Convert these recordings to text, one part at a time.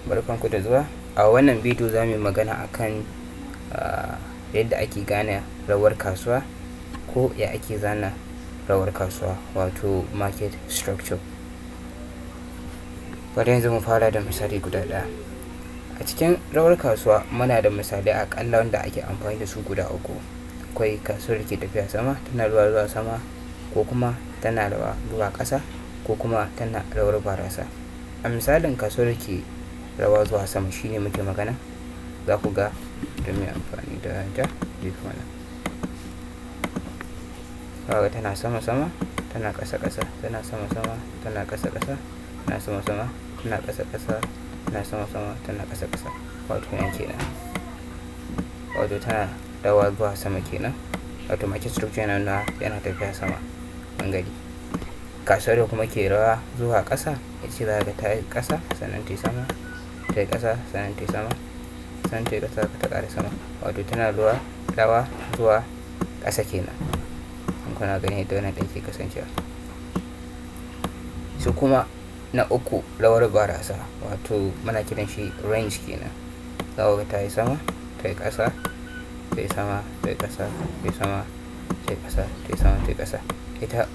Barkanku da zuwa. A wannan bidiyo za mu yi magana akan yadda ake gane rawar kasuwa, ko ya ake zana rawar kasuwa, wato market structure. Bari yanzu mu fara da misali guda ɗaya. A cikin rawar kasuwa muna da misalai aƙalla wanda ake amfani da su guda uku. Akwai kasuwar da ke tafiya sama, tana rawa zuwa sama, ko kuma tana rawa zuwa ƙasa, ko kuma tana rawar barasa. A misalin kasuwar da ke rawa zuwa sama shine muke magana. Za ku ga da mai amfani da ja zai fi mana. Za ku ga tana sama sama, tana ƙasa ƙasa, tana sama sama, tana ƙasa ƙasa, tana sama sama, tana ƙasa ƙasa, tana sama sama, tana ƙasa ƙasa. Wato nan kenan. Wato tana rawa zuwa sama kenan. Wato market structure yana nuna yana tafiya sama ɓangare. Kasuwar da kuma ke rawa zuwa ƙasa, ita ce za ka ga ta yi ƙasa sannan ta yi sama, ta yi ƙasa sannan ta yi sama, sannan ta yi ƙasa ta ƙara sama. Wato tana rawa zuwa ƙasa kenan. In kuna ganin yadda wannan ɗin ke kasancewa. Su kuma na uku, rawar barasa, wato muna kiran shi range kenan. Za ku ga ta yi sama, ta yi ƙasa, ta yi sama, ta yi ƙasa, ta yi sama, ta yi ƙasa, ta yi sama, ta yi ƙasa. Ita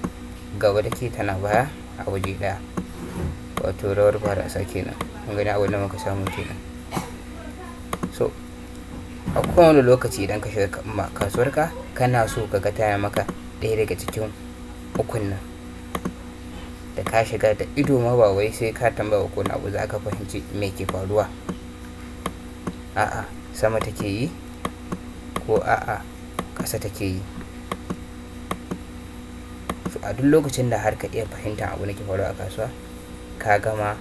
gaba take tana baya a waje ɗaya. Wato rawar barasa kenan. Kun gani abin da muka samu kenan. So a kowane lokaci idan ka shiga kasuwarka, kana so ka ga tana maka ɗaya daga cikin ukun nan. Da ka shiga da ido ma ba wai sai ka tambaya ko wani abu, za ka fahimci me ke faruwa. A'a, sama take yi, ko a'a, ƙasa take yi. So a duk lokacin da har ka iya fahimtar abin da ke faruwa a kasuwa, ka gama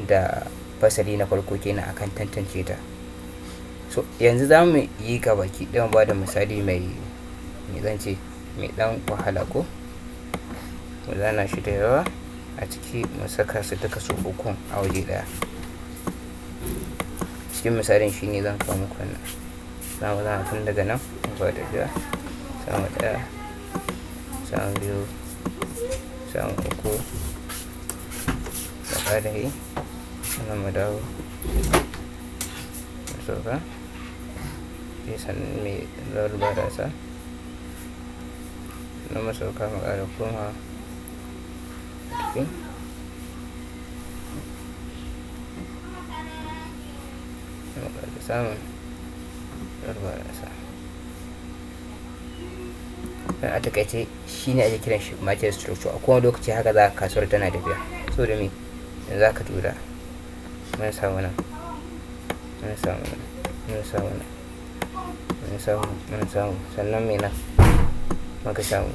da fasali na farko kenan akan tantance ta. So yanzu za mu yi gabaki ɗaya mu ba da misali mai, me zan ce, mai ɗan wahala ko? Mu zana shi da yawa a ciki, mu saka su duka su ukun a waje ɗaya. Cikin misalin shine zan kawo muku wannan. Za mu zana tun daga nan mu fara tafiya. Sama ɗaya, sama biyu, sama uku, da ƙara yi. Sannan mu dawo mu sauka. Sai sannan mai rawar barasa. Sannan mu sauka mu ƙara komawa tafi. Mu ƙara samun rawar barasa. A takaice shine ake kiran shi market structure. A kowane lokaci haka za ka kasuwar tana tafiya. Saboda me? Yanzu za ka tura. Mun samu nan, mun samu nan, mun samu nan, mun samu, mun samu. Sannan me nan? Muka samu.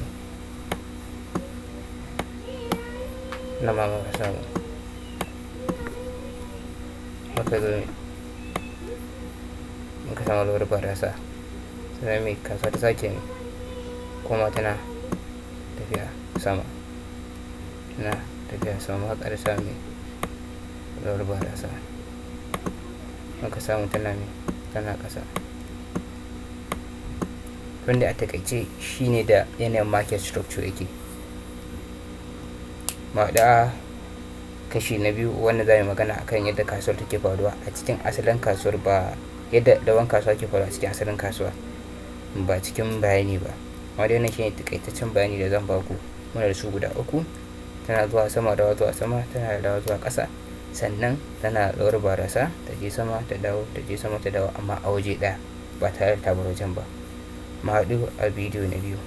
Nan ma muka samu. Muka zo me? Muka samu rawar barasa. Sannan me? Kasuwa ta sake me? Kuma tana tafiya sama. Tana tafiya sama muka ƙara samun me? Rawar barasa. Muka samu tana me? Tana ƙasa. Wanda a takaice shine da yanayin market structure yake. Mu haɗu a kashi na biyu wanda za mu yi magana akan yadda kasuwar take faruwa a cikin asalin kasuwar, ba yadda rawan kasuwa ke faruwa a cikin asalin kasuwa, ba cikin bayani ba. Amma dai wannan shine takaitaccen bayani da zan ba ku. Muna da su guda uku. Tana zuwa sama, rawa zuwa sama, tana rawa zuwa ƙasa. Sannan tana rawar barasa, ta je sama ta dawo, ta je sama ta dawo, amma a waje ɗaya ba tare da ta bar wajen ba. Mu haɗu a bidiyo na biyu.